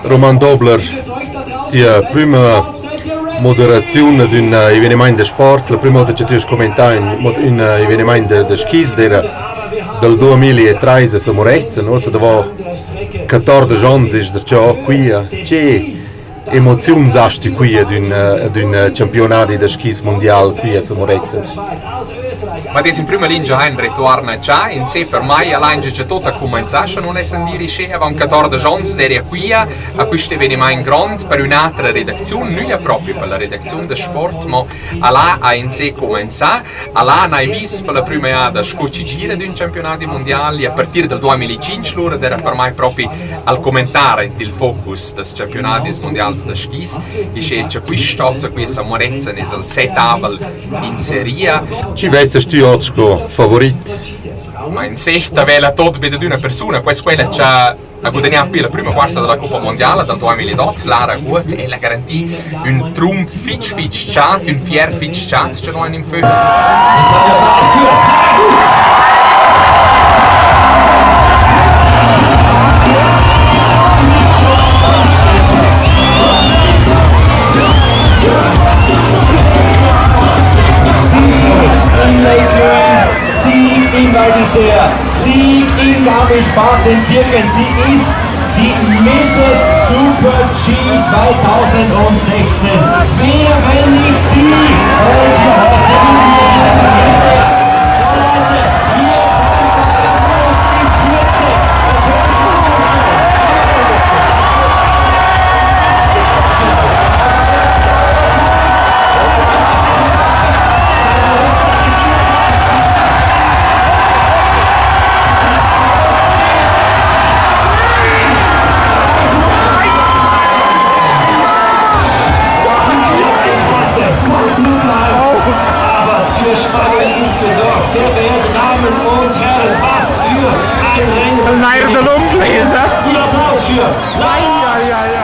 Roman Dobler, tia prüma moderaziun ad ün evenimaint da sport, la prüma vouta cha tü hast commentà ün ün evenimaint da skis d'eira dal 2003 a Samuretzen, uossa davo 14 ons es darcheu quia. Che emoziuns hast tü qui ad ün ad ün campiunadi da skis mundial qui a Samuretzen? Ma dess in prüma lingia Hendri tuorna cha in se per mai alaingia cha tot ha cumanzà, scha nun essan dir uschè avant 14 ons d'eira quia a quist evenimaint grond per ün'atra redacziun, nüglia propi per la redacziun da sport, mo alà ha in se cumanzà. Alà n'hai vis per la prüma jada sco chi gira d'ün campiunadi mundial e a partir dal 2005 lura d'eira per mai propi al commentar aint il focus dals campiunadis mundials da skis. Uschè cha quist stozza qui a San Murezzan es il settavel in seria. Chi vezzast tü hoz sco favorit? Ma in sech aveva tot be dad üna persuna, questa quella cha ha gudagnà qui la prüma cuorsa da la cuppa mondiala dal 2008, Lara Gut, ella ha garantì ün trumf fich fich chat, ün fier fich chat cha no hain in fö. Sieg in Val d'Isère, Sieg in Garmisch-Partenkirchen. Sie ist die Mrs. Super G 2016. Wer, wenn nicht sie, holt hier heute die So Leute, wir uns in Kürze. Aber für Spannung ist gesorgt. Sehr verehrte Damen und Herren, was für ein Rennen. Nair da lunglaisa. Applaus für Lara.